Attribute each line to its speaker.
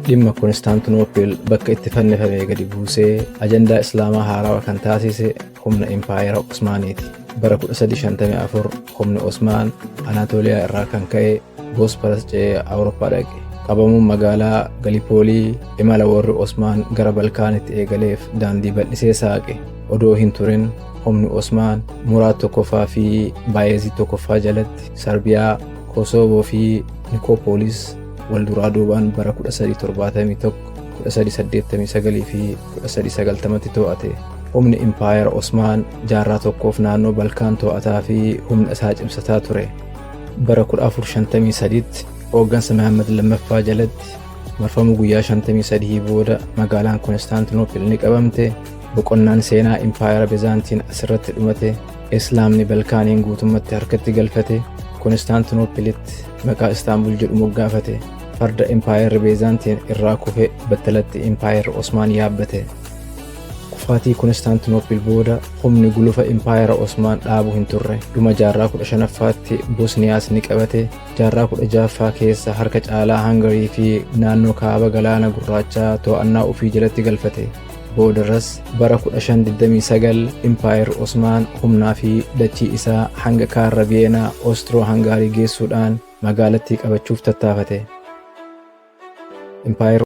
Speaker 1: Dhimma Konstaantinoopil bakka itti fannifame gadi buusee ajandaa Islaamaa haarawaa kan taasise humna Impaayera Osmaaniiti. Bara 1354 humni Osmaan Anaatooliyaa irraa kan ka'e Boosparas ce'ee Awurooppaa dhaqe. Qabamuun magaalaa Galipoolii imala warri Osmaan gara Balkaanitti eegaleef daandii bal'isee saaqe. Odoo hin turin humni Osmaan Muraad tokkoffaa fi Baayezid tokkoffaa jalatti Sarbiyaa, Kosoovoo fi Nikoopolis wal duraa duubaan bara 1371, 1389 fi 1390tti to'ate. Humni Impaayera Osmaan jaarraa tokkoof naannoo Balkaan to'ataa fi humna isaa cimsataa ture. Bara 1453tti hooggansa Mahammad lammaffaa jalatti marfamuu guyyaa 53 booda magaalaan Konstaantinoopil ni qabamte. Boqonnaan seenaa Impaayera Bizaantiin asirratti dhumate. Islaamni Balkaaniin guutummatti harkatti galfate. Konstaantinoopilitti maqaa Istaanbul jedhu moggaafate. Farda Impaayerri Beezaantiin irraa kufe battalatti Impaayerri Osmaan yaabbate. Kufaatii Konstaantinoopil booda humni gulufa Impaayera Osmaan dhaabu hin turre. Dhuma jaarraa 15ffaatti Bosniyaas ni qabate. Jaarraa 16ffaa keessa harka caalaa Hangarii fi naannoo kaaba galaana gurraachaa to'annaa ofii jalatti galfate. Boodarras bara 1529 Impaayerri Osmaan humnaa fi dachii isaa hanga kaarra Viyeenaa Ostroo Hangaarii geessuudhaan magaalattii qabachuuf tattaafate. Impaayerri